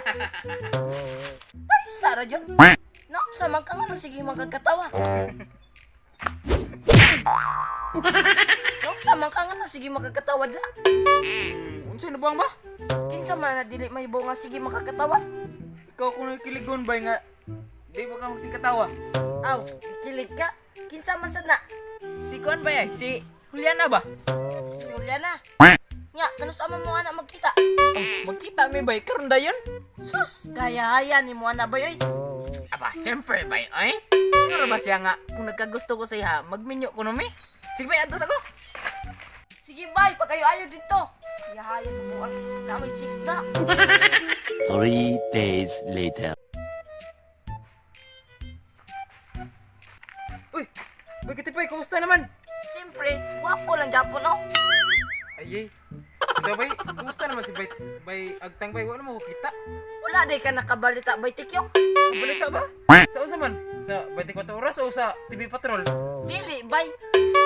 Ay, Sara jud. No, sa man ka nga sige magkatawa. No, sa man ka nga sige magkatawa dra. Unsa na buang ba? Kinsa man na dili may nga sige makakatawa? Ikaw kung nakiligon bay nga di ba ka magsikatawa? Aw, kilig ka. Kinsa man sad na? Si kuan ba ay? Si Juliana ba? Juliana. Nya, kanus ama mo anak magkita? Oh, magkita mi bay karon dayon? Sus, kaya-haya ni mo anak bay oy. Aba, siyempre bay ay. Ngaro ba siya nga kung nagkagusto ko sa iha, magminyo ko no mi? Sige bay, adtos ako. Sige bay, pag-ayo-ayo dito. Kaya-haya sa buwan. Na may six na. 3 days later. Uy, bay katipay, kumusta naman? Siyempre, gwapo lang Japon, no? Ay, ay. So, bay, kumusta naman si bay, bay agtang bay, wala mo kita. Wala day ka nakabalita bay tikyong. Balita ba? Sa unsa man? Sa 24 oras o sa TV Patrol? Dili bay.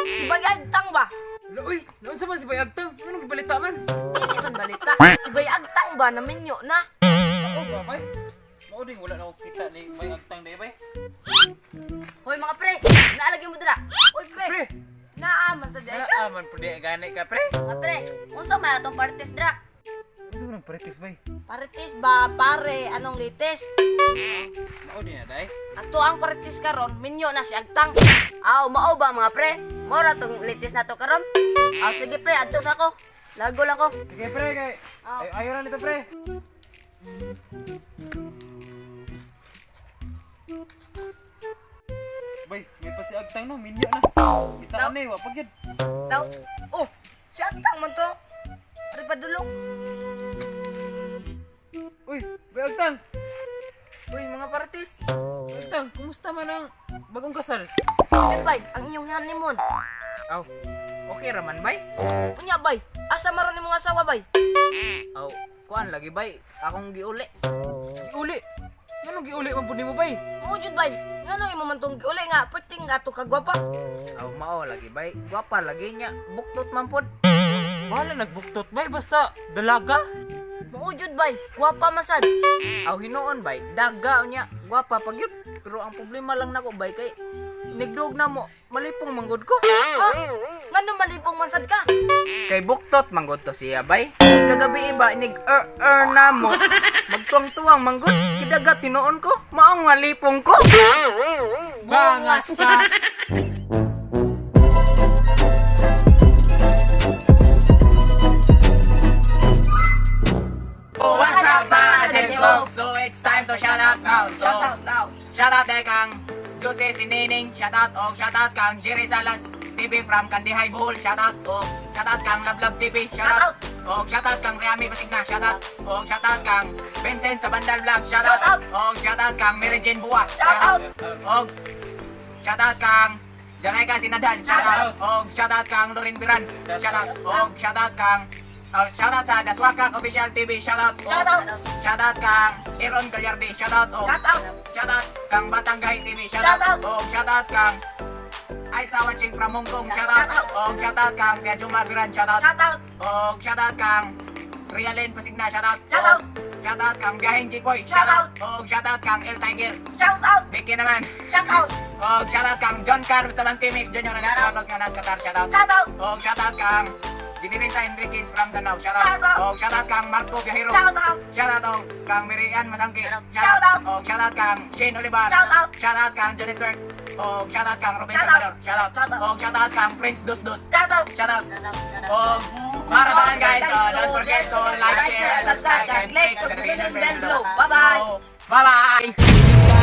Si Bay Agtang ba? Ala, uy, naunsa man si bay agtang? Anong gibalita man? Dili man balita. Si Bay Agtang ba naminyo na? Ako ba bay? Mao ding wala na ako kita ni bay agtang day bay. Hoy mga pre, naalagay mo dira. Hoy pre. Pre. Naa man sa day ka. Ah, man pud gani ka pre. Mga pre, unsa man atong parties dra? Unsa man ang paretis bay? Parties ba pare anong latest? Mao din na day. Ato ang parties karon, minyo na si Agtang. Aw, mao ba mga pre? Mora tong latest na to karon. Aw, sige pre, adto sa ako. Lago lang ko. Sige pre kay. Ay, ayo na nito pre. Bay, may pa si agtang no, minyo na. Kita ani wa pagyud. Daw. Oh, si Agtang man to. Ari padulong. Uy, bay agtang. Uy, mga parties. Agtang, kumusta man ang bagong kasal? Yun bay, ang inyong honeymoon. Aw, okay ra man bay. Unya bay, asa maron nimong asawa bay? Aw, kuan lagi bay, akong giuli. Giuli? Nganong giuli man pud nimo bay? Mujud bay, ngano imo man tong giuli nga perting nga to kagwapa. Aw, mao lagi bay, gwapa lagi nya, buktot man pod. Wala nagbuktot bay, basta dalaga. Muujud bay, gwapa man sad. Aw hinuon bay, daga nya, gwapa pag yun. Pero ang problema lang nako bay kay nigdog na mo, malipong manggod ko. Ha? Ngano malipong man sad ka? Kay buktot manggod to siya bay. Kagabi iba nig er er na mo. Magtuwang-tuwang manggod, kidagat tinuon ko, maong malipong ko. Bangas ka. What's up mga James Folks? So it's time to shout out now. So, Shout out now. shout out kay kang Jose Sinining, shout out og shout out kang Jerry Salas TV from Kandihay Bohol, shout out og shout out kang Lablab TV, shout out og shout out kang Riami Pasigna, shout out og shout out kang Vincent sa Bandal Vlog, shout Shout out og shout out kang Mary Jane Bua, Shout out. og shout out kang Jamaica Sinadan, shout out og shout out kang Lorin Biran, shout out og shout out kang oh, shout out sa Daswakak Official TV, shout out og Shout out. shout out kang Aaron Gallardi, shout out og Shout out. Shout out kang Batangay TV. Shout Shout out. out. Og shout out kang Aisa watching from Hong Kong. Shout out. Shout Og shout out kang Kuya Juma Biran. Shout out. Shout out. Og shout out kang Rialyn Pasigna. Shout out. Shout out. Og shout out kang Biyaheng Jipoy. Shout out. Og shout out kang El Tiger. Shout out. Vicky naman. Shout out. Og shout out kang John Car Bustamante Mix Junior nga Carlos nga nas Qatar. Shout out. Shout out. Og shout out kang Ginirisa Enriquez from Danau. Shout out. Shout out. Og shout out kang Marco Viajero. Shout out. Shout out og kang Mirian Masangke. Shout out. Og shout out kang Shane Olivar. Shout out. Shout out kang Johnny Twerk. Og shout out kang Ruben Shout out. Salvador. Shout out. Shout out. Og shout out kang Prince Dus Dus. Shout out. Shout out. Og para tanan guys, so don't forget to like, share, and subscribe, and click the notification bell below. Bye-bye. So, bye-bye.